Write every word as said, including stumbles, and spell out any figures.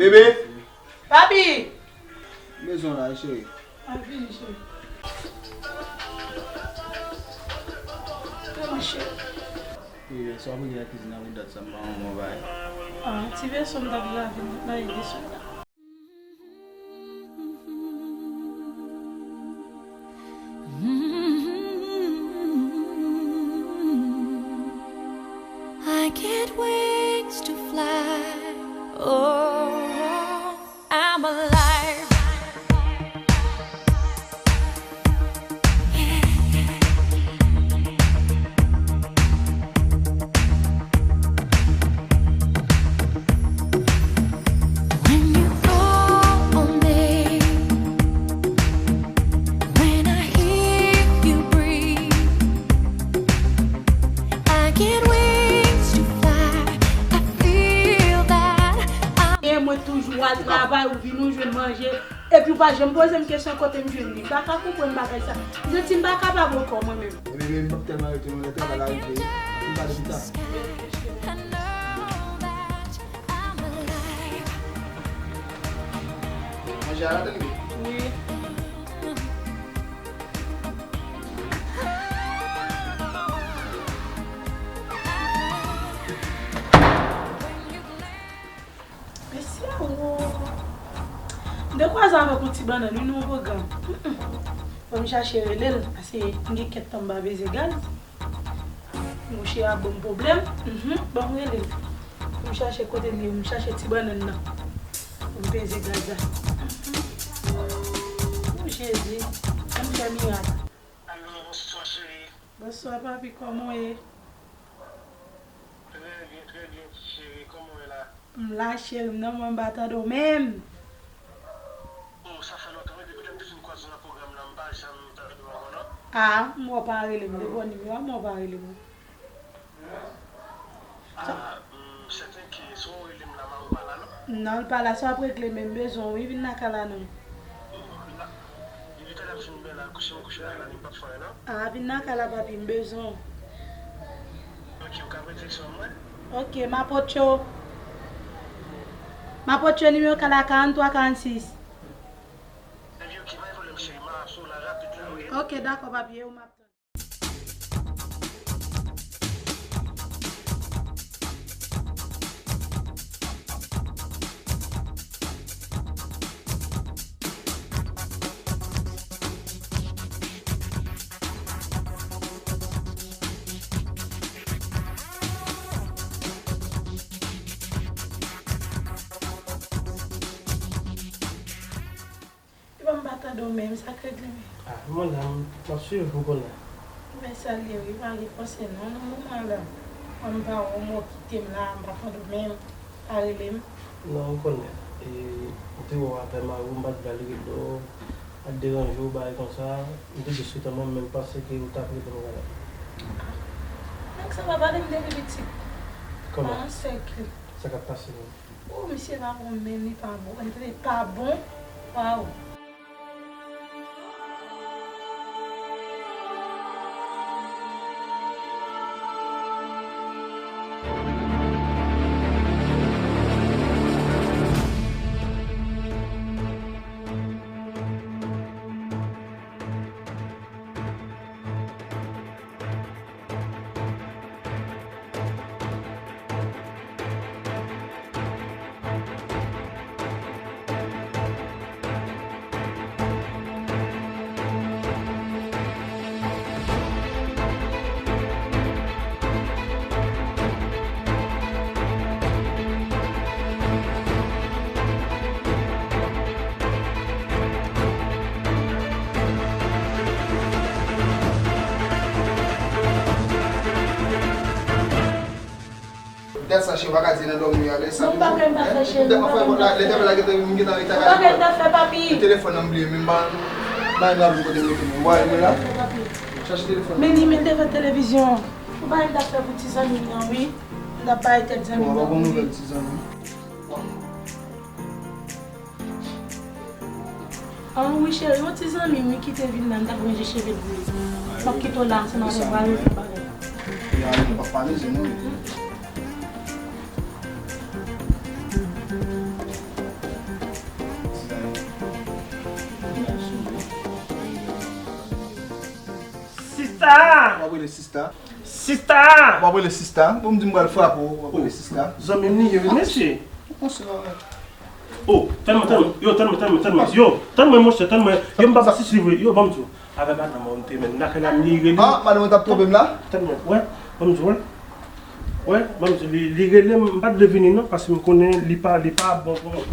Bebe! Papi! M bezwen w la, cheri. Al vini, cheri. Vini, cheri. Bebe, sa w ap regle nan kizin nan pou dat sa, m pa wè w bay. Ah, ti veso m t ap lave, m t ap lave veso la. I get wings to fly. Oh, I'm alive. When you call on me, when I hear you breathe, I get wings to fly. I feel that I'm E mwen toujou al travay, ou vin ou jwenn manje. Epi ou pa janm poze m kesyon kote m jwenn li. M pa ka konprann bagay sa. M santi m pa kapab ankò mwen menm. Ebyen, m p ap tèlman rete non, lè travay la rive, m pale pita. Manje a la, tande. Wi. Mesye, awo. M te kwaze avèk yon ti bannann, wi, nan yon pwogram. Fò m chache rele l, paske m gen kèk tan m pa peze gaz. Mouche a ban m pwoblèm. Mhm, ban m rele l. Fò m chache kote l ye, m chache ti bannann nan. Pou m peze gaz la. Mhm. O Jezi, ann fè mirak. Alo, bonswa, cheri. Bonswa, papi, kòman w ye? Trè byen, trè byen, ti cheri. Kòman w ye la? M la, cheri m, nan mwen m pa tande w menm. Oh, sa fè lontan, wi, depi lè m te fin kwaze w nan pwogram nan, m pa janm tande w ankò, non. Ah, m wè w pa rele m, depi w nimewo a, m wè w pa rele m. Ah, m sèten ke si w rele m la, m pa la, non. Non, l pa la, sa w ap regle, men m bezwen w, wi, vin lakay la, non. Oh, la, depi talè m fin byen la, kouche m kouche lakay la, m p ap fè anyen, non. Ah, vin lakay la, papi, m bezwen w. Ok, ou ka voye direksyon an mwen? Ok, m a pote w. M a pote w nimewo kay la, karant twa karant sis. Ebyen, ok, pa gen pwoblèm, cheri, m a sou la rapid la, wi. Ok, dakò, papi, e ou m ap tann. Epa m pa tande w menm, sa k regle menm? Ah, mwen la, m, m ap swiv pou konnen. Men sa l ye wi, pa gen panse non, nan moman la. Mwen m pa wè w, m okite m la, m pa tande w menm, pa rele m. Non, m konnen. E, m te wè w avè mari w, m pa t vle al rele w, al deranje w, bagay konsa. M te jis rete mwen menm, m panse ke w t ap rele m kanmenm. Ah, nèg sa pa pale m depi piti. Kòman? Pa nan sèk li. Sa k ap pase menm? Oh, misye pa bon menm, li pa bon. Li pa bon. Waw. Dat sa cheri pa ka di nan dòmi a, men sa. Non, m pa kwè m pa fè cheri, m pa kwè m pa fè. Lè tèpè la gentan, m gentan rete. M pa kwè m pa fè, papi. Telefòn nan m bliye, men m pa, m pa menm raple kote m mete l. Ou pa wè l la? Chache telefòn nan. Men li, men l devan televizyon. M pa kwè m pa fè pou ti zanmi m nan, wi. M t ap bay tèt zanmi m nan. Bon, ap gon nouvèl ti zanmi. An wi cheri, yon ti zanmi m wi ki te vin la, m t ap ranje cheve l pou li. M ap kite w la ansanm avè l, pral rezoud bagay la. Ya, nou p ap pale, se nou. Rele sista. Sista! W ap rele sista. Bon, m di m pral frape w, w ap rele sista. Zanmi m li ye wi, mesye. Ou panse la? Oh, tann mwen, tann mwen. Yo, tann mwen, tann mwen, tann mwen. Yo, tann mwen, monchè, tann mwen. Yo, m pa pase si vre. Yo, ban m di w. Avè madanm mwen, m te menm lakay la, m li rele. Ah, madanm mwen t ap twonpe m la? Tann mwen, wè. Ban m di w, wè. Wè, ban m di w, li, li rele m, m pa t vle vini non, paske m konnen li pa, li pa bon pou mwen.